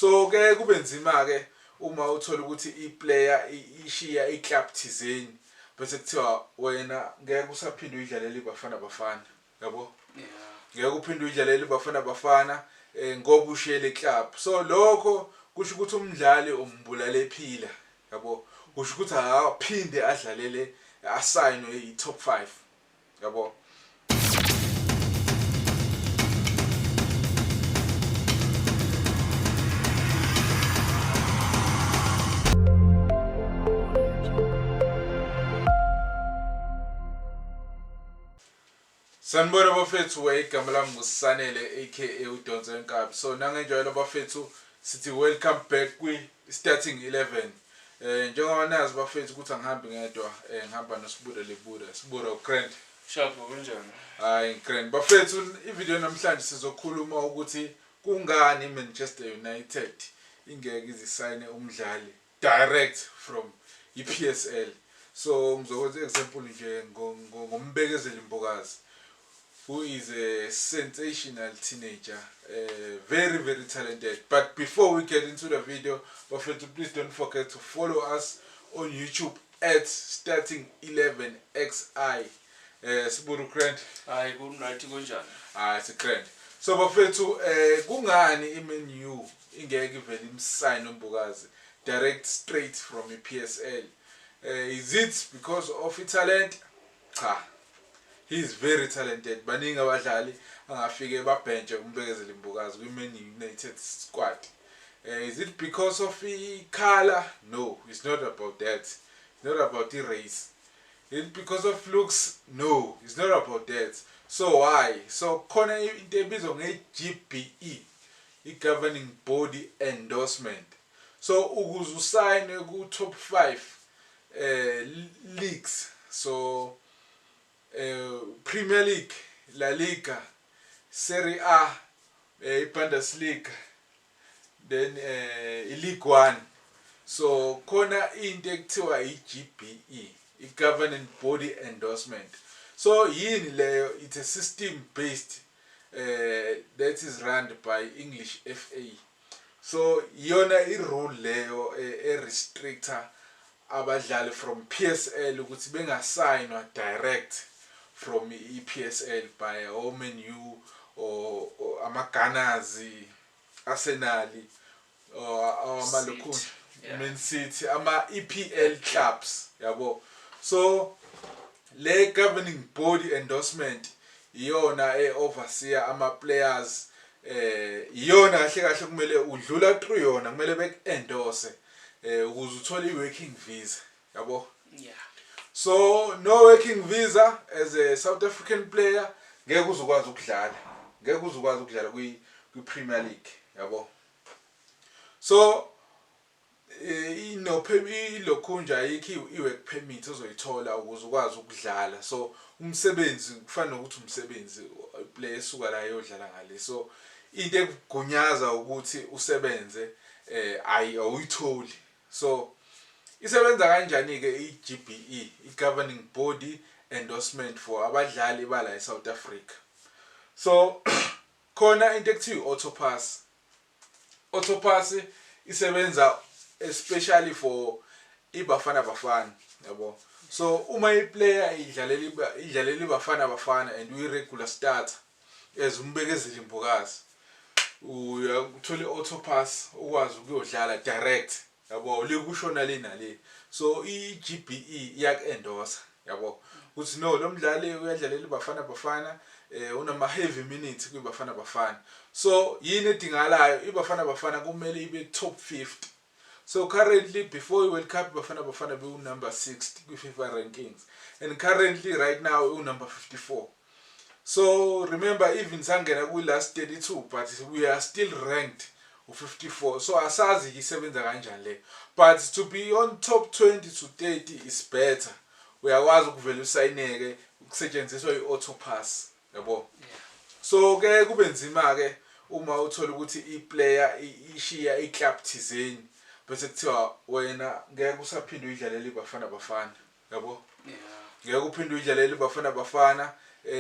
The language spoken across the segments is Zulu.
So ke kube nzima ke uma uthola ukuthi i-player ishiya i-club thizeni bese kuthiwa wena ngeke usaphinde uyidlalele iBafana Bafana, yabo. Ngeke uphinde uyidlalele iBafana Bafana ngoba ushiye le club. So lokho kusho ukuthi umdlali umbulale ephila, yabo. Kusho ukuthi akaphinde adlalele, asayinwe i-top 5, yabo. Sanibona bafethu, we igama lami nguSanele aka uDonsa Inkabi. So nangenjwayelo bafethu sithi welcome back kwi starting 11. Njengoba nazi bafethu ukuthi angihambi ngedwa, ngihamba noSibuda Lebuda. Sibuda ugrand. Sharp, kunjani? Hayi grand. Bafethu, ivideo namhlanje sizokhuluma ukuthi kungani iManchester United ingeke izisayine umdlali direct from iPSL. So ngizokwenza example nje ngoMbekezeli Mbokazi, who is a sensational teenager, very very talented. But before we get into the video bafethu, please don't forget to follow us on YouTube at starting 11 xi. Siburu grand. Hayi, ku-right, kunjani? Hayi, si grand. So bafethu, kungani iMan U ingeke ivele imsayine uMbokazi direct straight from iPSL? Is it because of italent? Cha, he is very talented. Baningi abadlali angafike babhentshe uMbekezeli Mbokazi kwi-Man United squad. Is it because of i-color? No, it's not about that. It's not about the race. Is it because of looks? No, it's not about that. So why? So khona into ebizwa nge-GBE, i-governing body endorsement. So ukuze usayine ku-top 5 leagues, so Premier League, La Liga, Serie A, iBundesliga, then iLeague 1. So khona into ekuthiwa i-GBE, i-governing body endorsement. So yini leyo? It's a system based that is run by English FA. So iyona i-rule leyo e-restricta abadlali from PSL ukuthi bengasayinwa direct from i-PSL by o-Man U or ama-Gunners, Arsenal or amalokhu City, yeah. Man City, ama-EPL clubs, yabo. So le governing body endorsement iyona e-overseer ama-players, iyona kahle kahle kumele udlula through yona, kumele beku-endorse ukuze uthole i-working visa, yabo. So no working visa as a South African player, ngeke uzukwazi ukudlala, ngeke uzukwazi ukudlala kwi Premier League, yabo. So ino ilokhunja ayikho i-work permit ozoyithola ukuze ukwazi ukudlala. So umsebenzi kufana nokuthi umsebenzi player esuka la eyodlala ngale, so into ekugunyaza ukuthi usebenze ayi awuyitholi. So isebenza kanjani ke i-GBE, i-governing body endorsement for abadlali bala eSouth Africa? So khona into ekuthiwa i-auto pass. Auto pass isebenza especially for iBafana Bafana, yabo. So uma iplayer idlalela iBafana Bafana and uyi-regular starter as uMbekezeli Mbokazi, uyathola i-auto pass ukwazi ukuyodlala direct, yabo, likushona le nale. So i-GBE iyaku-endorsa, yabo, ukuthi no, lo mdlali uyadlalela iBafana Bafana, unama heavy minutes kwiBafana Bafana. So yini edingakalayo? IBafana Bafana kumele ibe top 50. So currently, before i-World Cup, iBafana Bafana bewu number 60 kwi-FIFA rankings, and currently right now iwu number 54. So remember, even sangena kwi-last 32, but we are still ranked u-54. So asazi isebenza kanjani le, but to be on top 20 to 30 is better. Uyakwazi ukuvela usayineke kusetshenziswa i-auto pass, yabo. So ke kube nzima ke uma uthola ukuthi i-player ishiya i-club thizeni bese kuthiwa wena ngeke usaphinde uyidlalele iBafana Bafana, yabo. Ngeke uphinde uyidlalele iBafana Bafana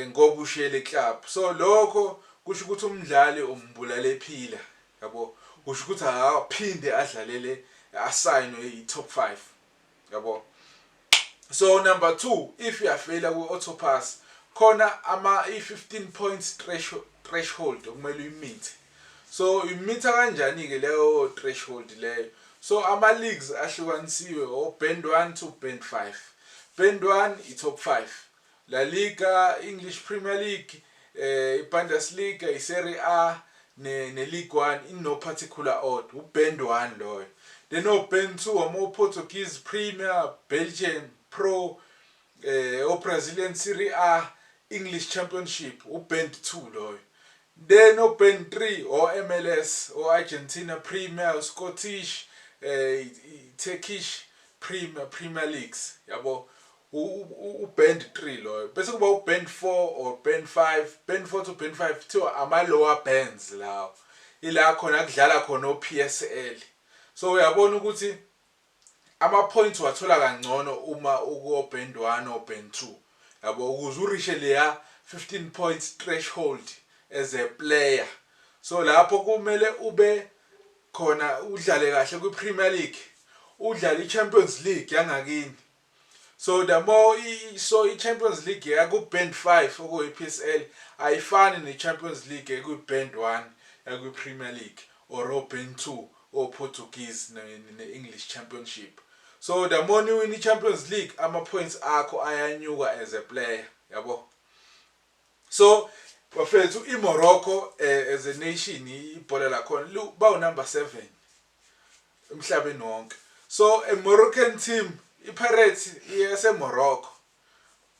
ngoba ushiye le club. So lokho kusho ukuthi umdlali umbulale ephila, yabo. Kusho ukuthi akaphinde adlalele, asayinwe i-top 5, yabo. So number 2, if uyafeyila ku-auto pass, khona ama i-15 points threshold okumele uyimithe. So uyimitha kanjani-ke leyo threshold leyo? So ama-leagues ahlukanisiwe o-band 1 to band 5. Band 1 i-top 5: La Liga, English Premier League, i-Bundesliga, i-Serie A ne-League 1, in no particular order. U-band 1 loyo. Then o-band 2 ama-Portuguese Premier, Belgian Pro, o-Brazilian Serie A, English Championship, u-band 2 loyo. Then o-band 3 o-MLS, o-Argentina Premier, Scottish, Turkish Premier Leagues, yabo. U-band 3 loyo. Bese kuba u-band 4 or band 5. Band 4 to band 5 kuthiwa ama-lower bands lawo, ila khona kudlala khona o-PSL. So uyabona ukuthi ama-points wathola kangcono uma uko band 1 or band 2, yabo, ukuze ureache leya 15 points threshold as a player. So lapho kumele ube khona udlale kahle kwi-Premier League, udlale i-Champions League yangakini. So the more so i-Champions League yaku-band 5, okuyi-PSL, ayifani ne-Champions League ekwi-band 1 yakwi-Premier League or o-band 2 o-Portuguese ne-English Championship. So the more you win i-Champions League, ama-points akho ayanyuka as a player, yabo. So bafethu, iMorocco, as a nation, ibhola lakhona bawu number 7 emhlabeni wonke. So a Moroccan team, iPirates yase Morocco,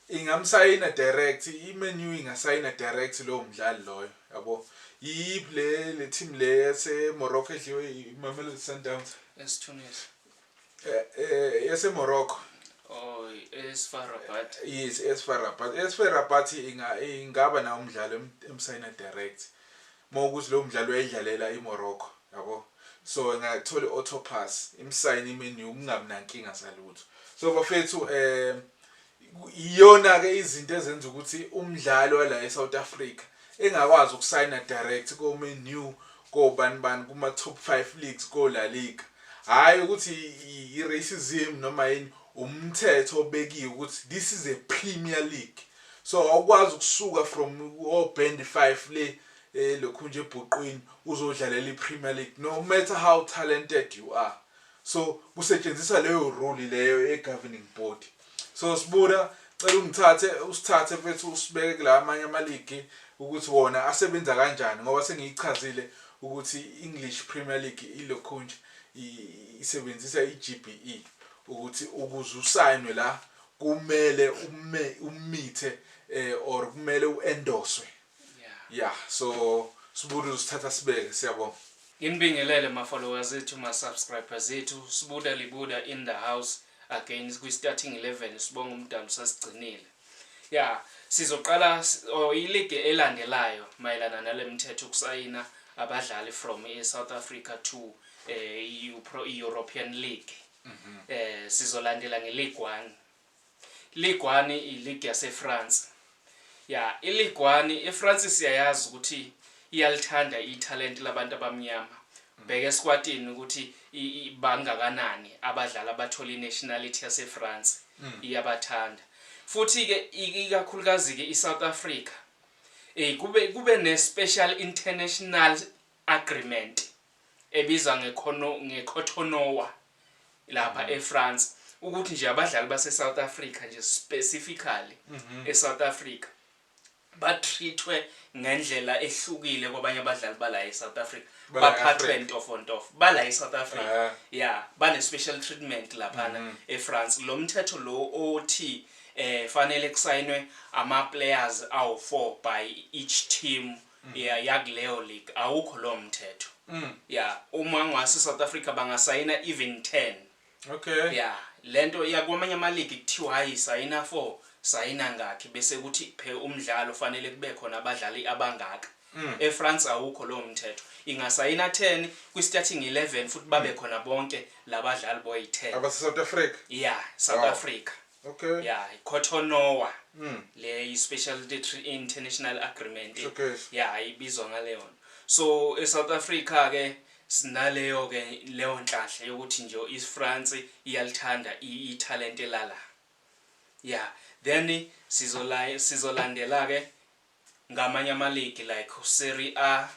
ingamsayina direct. iMan U ingasayina direct lowo mdlali loyo, yabo. Yiphi le team le yase Morocco edliwe iMamelodi Sundowns? EStunis. Yase Morocco. Oh, AS FAR Rabat. Yes, AS FAR Rabat. AS FAR Rabat ingaba nawo umdlalo emsayina direct mawukuthi lo mdlalo uyayidlalela iMorocco, yabo. So ingathola i-auto pass, imsayini iMan U, kungabi nankinga zalutho. So bafethu, iyona ke izinto ezenza ukuthi umdlali wala eSouth Africa engakwazi ukusayina direct ko Man U, kobani bani, kuma top 5 leagues, ko La Liga. Hayi ukuthi i-racism noma yini, umthetho obekiwe ukuthi this is a Premier League. So awukwazi ukusuka from o band 5 le lokhu nje ebhuqwini uzodlalela i-Premier League, no matter how talented you are. So kusetshenziswa leyo rule leyo e-governing body. So Sibuda, cela ungithathe, usithathe mfethu, usibeke kula amanye amaligi ukuthi wona asebenza kanjani, ngoba sengiyichazile ukuthi English Premier League ilokhu nje isebenzisa i-GBE ukuthi ukuze usayinwe la kumele ume umithe or kumele uendorswe. Yeah, so Sibuda, usithatha sibeke, siyabonga. Nginibingelele ma-followers ethu, ma-subscribers ethu. Sibuda Libuda in the house again kwi-starting 11. Sibonga umdalo sasigcinile. Yeah, sizoqala or iligi elandelayo mayelana nale mthetho ukusayina abadlali from e-South Africa to i-European League. Sizolandela nge-League 1. League 1 i-league yase-France. Ya, i-League 1 eFrance siyayazi ukuthi iyalithanda italent labantu abamnyama. Bheke esquadini ukuthi bangakanani abadlali abathola i-nationality yase-France. Iyabathanda. Futhi ke ikakhulukazi ke iSouth Africa kube ne special international agreement ebizwa ngekhono ngeCotonou lapha eFrance, ukuthi nje abadlali base South Africa nje, specifically eSouth Africa, batreatwe ngendlela ehlukile kwabanye abadlali bala eSouth Africa. Bala Baphathwe e-Africa. Ntofontofo bala eSouth Africa. Yeah, bane special treatment laphana eFrance. Lo mthetho lo othi fanele kusayinwe ama players awu4 by each team ya yakuleyo league, awukho lo mthetho. Yeah, uma ngwase South Africa bangasayina even 10. Yeah, lento yakwamanye amaligi kuthiwa hayi, sayina 4, sayina ngakhi, bese kuthi phe umdlalo fanele kube khona abadlali abangaka. eFrance awukho lo mthetho, ingasayina 10 kwi starting 11 futhi babe khona bonke labadlali boyi-10. Abase South Africa? Yeah, South Africa. Yeah, Cotonou le i-special international agreement. Showcase. Yeah, ibizwa ngaleyo. So eSouth Africa ke Sinaleyo ke leyo nhlanhla yokuthi nje iFrance iyalithanda italent elala. Yeah, then sizolandela ke ngamanye ama league like Serie A,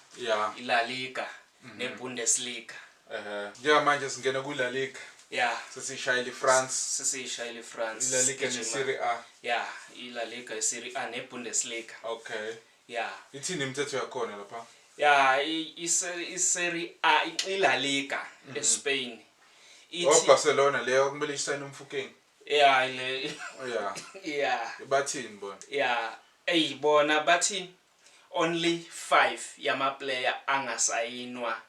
iLa Liga neBundesliga. Njengamanje singena kwi-La Liga. Sesishayile iFrance. Sesiyishayile iFrance. I-La Liga ne-Serie A. Yeah, iLa Liga, iSerie A neBundesliga. Ithini imithetho yakhona lapha? Yeah, iSerie A, iLa Liga eSpain. Ithi Barcelona leyo kumele isayine uMofokeng. Yeah, le. Bathini bona? Yeah, ey, bona bathi only 5 yama player angasayinwa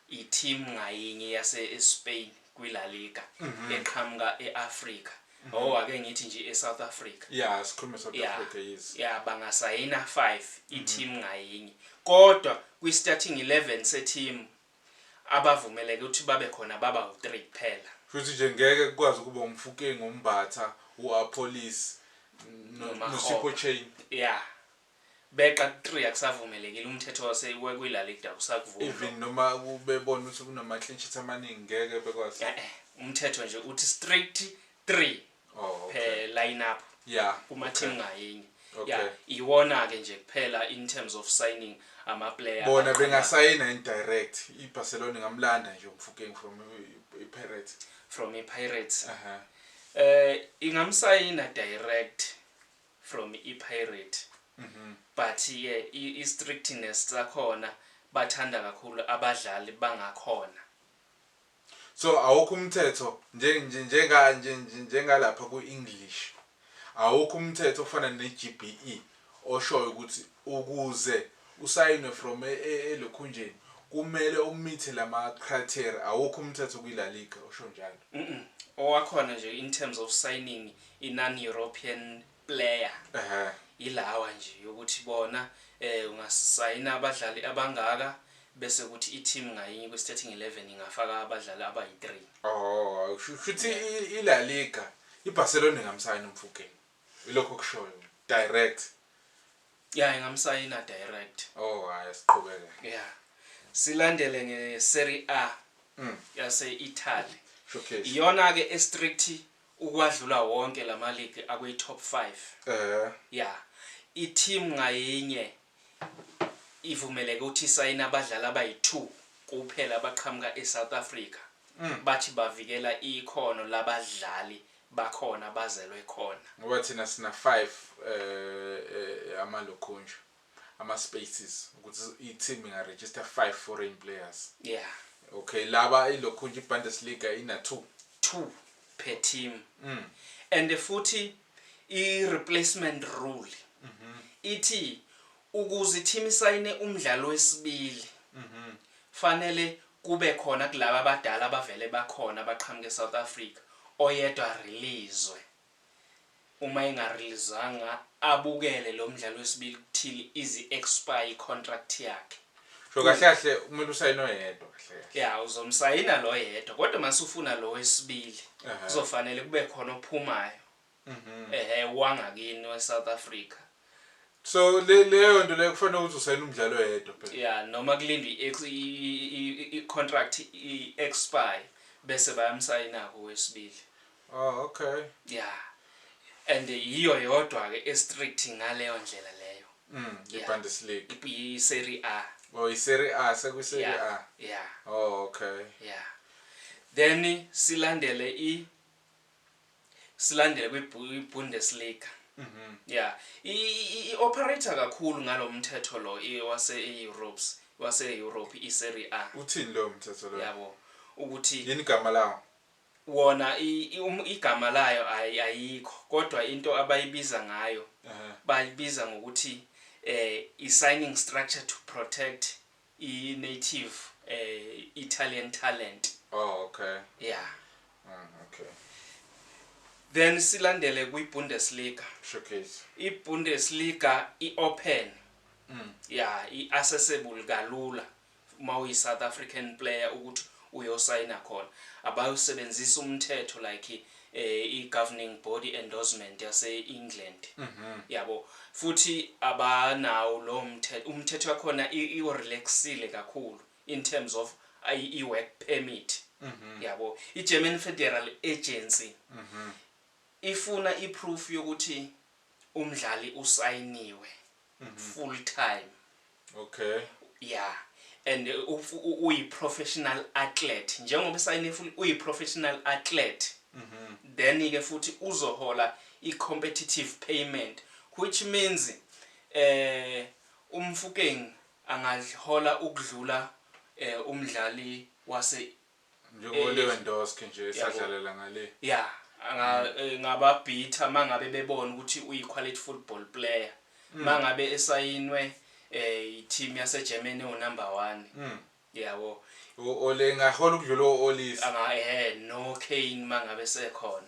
i-team ngayinye yase eSpain kwiLa Liga eqhamuka eAfrica. Oh, ake ngithi nje eSouth Africa. Yeah, sikhulume South Africa, yes. Yeah, bangasayina 5 i-team ngayinye. Kodwa kwi-starting 11 se-team abavumeleke ukuthi babe khona baba u3 kuphela. Futhi nje ngeke kukwazi ukuba uMofokeng, uMbatha, uAppollis noSipho Chaine. Yeah. Beqa 3 akusavumelekile, umthetho wase kwiLa Liga usakuvuma. Even noma ubebona ukuthi kunama clean sheet amaningi ngeke bekwazi. Umthetho nje uthi strict 3 per line up. Kuma team ngayinye. Yeah, iwona ke nje kuphela in terms of signing ama player. Bona bengasayina indirect, iBarcelona ngamlanda nje uMofokeng from iPirates. From iPirates. Ingamsayina direct from iPirate. But ke i-strictness sakhona bathanda kakhulu abadlali bangakhona. So awukho umthetho njengalapha ku-English. Awukho umthetho ofana ne-GBE oshoyo ukuthi ukuze usayinwe from elokhunjeni kumele umeet lama criteria. Awukho umthetho kwiLa Liga osho njalo. Owakhona nje in terms of signing i non-European player. Ilawa nje yokuthi bona ungasayina abadlali abangaka bese kuthi i-team ngayinye kwi-starting 11 ingafaka abadlali abayi-3. Oh, shuthi iLa Liga iBarcelona ingamsayina uMofokeng. Ilokho kushoyo direct. Yeah, ingamsayina direct. Oh, hayi, siqhubeke. Yeah. Silandele ngeSerie A yase Italy. Showcase. Iyona ke strict ukwadlula wonke lama league akwi top 5. Yeah. I-team ngayinye ivumeleke ukuthi isayine abadlali abayi-2 kuphela abaqhamuka eSouth Africa. Bathi bavikela ikhono labadlali bakhona bazelwe khona. Ngoba thina sina 5 amalokhunja ama spaces ukuthi i-team inga register 5 foreign players. Okay, laba ilokhunja iBundesliga ina 2. 2 per team. And futhi i-replacement rule ithi ukuze i-team isayine umdlalo wesibili fanele kube khona kulaba abadala abavele bakhona abaqhamuka eSouth Africa oyedwa releasewe. Uma engareleasanga abukele lo mdlalo wesibili till izi expire contract yakhe. So kahle kahle kumele usayine oyedwa kahle kahle. Yeah, uzomsayina lo yedwa kodwa masufuna lo wesibili kuzofanele kube khona ophumayo. Wangakini weSouth Africa. So leyo nto leyo kufanele ukuthi usayine umdlalo oyedwa phela. Yeah, noma kulindwe i-contract i-expire bese bayamsayina wesibili. Oh, okay. Yeah. And yiyo yodwa ke strict ngaleyo ndlela leyo. iBundesliga. I-Serie A. Oh, i-Serie A, sekwi-Serie A. Yeah. Oh, okay. Yeah. Then silandele kwi-Bundesliga. Yeah. I-operate kakhulu ngalomthetho lo wase Europe i-Serie A. Uthini lo mthetho lo? Yabo ukuthi yini igama lawo? Wona igama layo ayikho kodwa into abayibiza ngayo bayibiza ngokuthi i-signing structure to protect i-native Italian talent. Oh, okay. Yeah. Okay. Then silandele kwi-Bundesliga. Showcase. I-Bundesliga i-open. Yeah, i-accessible kalula uma uyi South African player ukuthi uyosayina khona. Abayosebenzisa umthetho like i-governing body endorsement yase England. Yabo, futhi abanawo lo mthetho, umthetho wakhona i-relaxile kakhulu in terms of i-work permit, yabo. I-German Federal Agency ifuna i-proof yokuthi umdlali usayiniwe full time. Yeah, and uyi-professional athlete. Njengoba esayine full, uyi-professional athlete, then ke futhi uzohola i-competitive payment, which means uMofokeng angahola ukudlula umdlali wase Njengo-Lewandowski nje esadlalela ngale. Yeah, anga ngababhitha mangabe bebona ukuthi uyi-quality football player, mangabe esayinwe i-team yase-Germany o-number 1, yabo. Ole ngahola ukudlula o-Olise. Anga no Kane mangabe sekhona,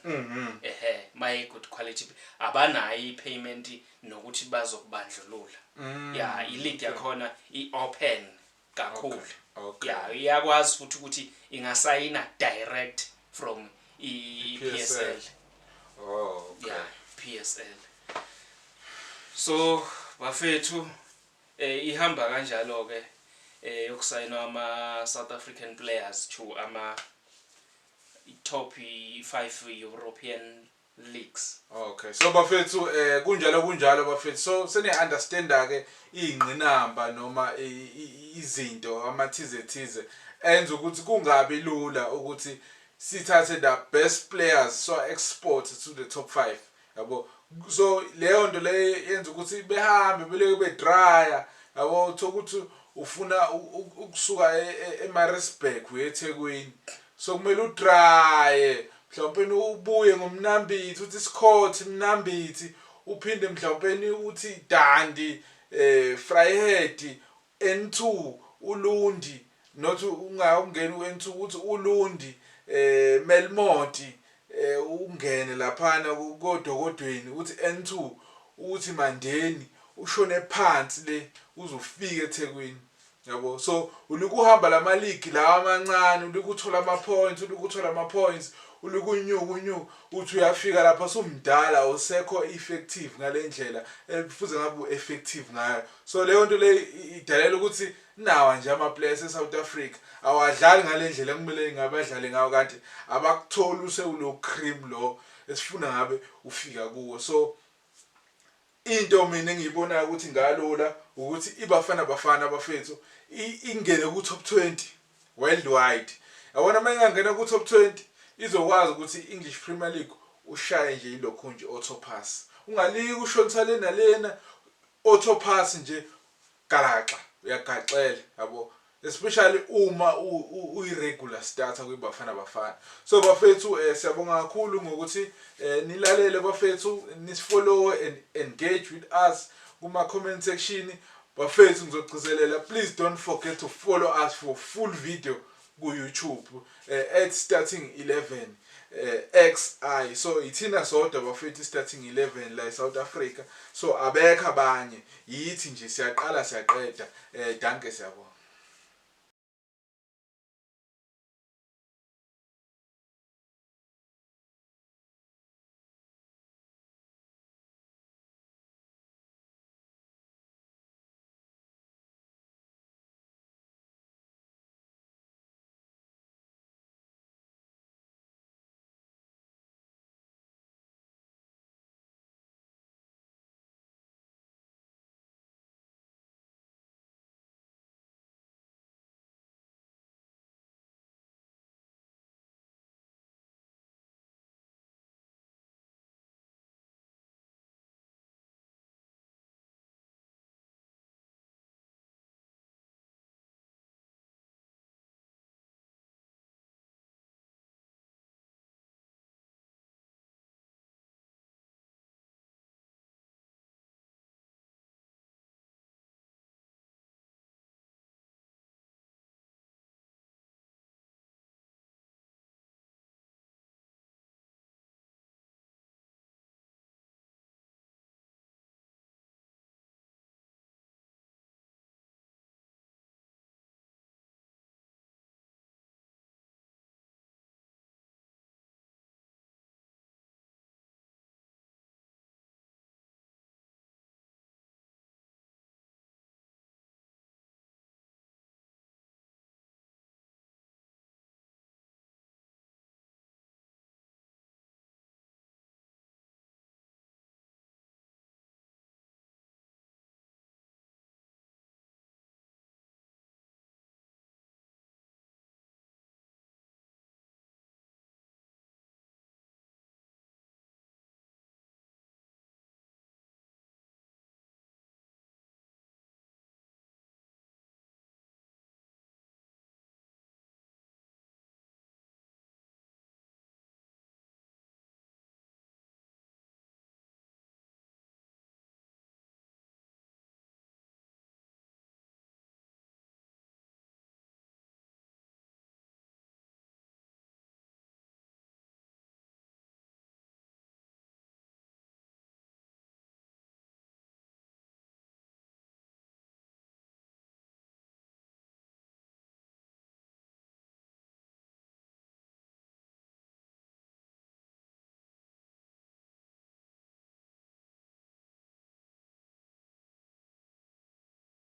ehe, maye good quality, abanayo i-payment nokuthi bazokubandlulula. Ya, i-league yakhona i-open kakhulu. Ya, iyakwazi futhi ukuthi ingasayina direct from i-PSL. Oh, okay. Yeah, PSL. So bafethu, ihamba kanjalo ke yokusayinwa ama South African players to ama top 5 European leagues. Okay. So bafethu, kunjalo kunjalo bafethu. So sene understanda ke ingqinamba noma izinto amathize thize enza ukuthi kungabi lula ukuthi sithathe the best players so export to the top 5, yabo. So leyo nto leyo yenza ukuthi behambe beleke bedraya, yabo. Uthola ukuthi ufuna ukusuka eMaritzburg uye eThekwini, so kumele udraye mhlawumbe ubuye ngomnambithi, uthi Scott Mnambithi, uphinde mhlawumbe uthi Dundee, Vryheid, N2, Ulundi, not ungena u-N2, uthi Ulundi, Melmoth, ungene laphana kodokodweni, uthi N2, uthi Mandeni, ushone phansi le uzofika eThekwini, yabo. So ulikuhamba lama league lawa amancane, ulikuthola ama points, ulikuthola ama points, ulikunyuka unyuka, uthi uyafika lapha sumdala, usekho effective ngalendlela efuze ngabe u-effective ngayo. So leyo nto le idalela ukuthi nawa nje ama players eSouth Africa awadlali ngalendlela ekumele ngabe adlale ngayo, kanti abakutholi usewulo cream lo esifuna ngabe ufika kuwo. So into mina engiyibonayo ukuthi ngalula ukuthi iBafana Bafana bafethu ingene ku top 20 worldwide, yabona. Uma ingangena ku top 20, izokwazi ukuthi English Premier League ushaye nje ilokhu nje auto pass, ungaliki ushonisa lena lena, auto pass nje, galaxa uyagaxela, yabo, especially uma uyi-regular starter kwiBafana Bafana. So bafethu, siyabonga kakhulu ngokuthi nilalele bafethu, nisifollow and engage with us kuma comment section. Bafethu, ngizogcizelela, please don't forget to follow us for full video ku YouTube @starting11 XI. So ithina sodwa bafethu starting 11 la eSouth Africa, so abekho abanye, yithi nje, siyaqala siyaqeda. Dankie, siyabonga.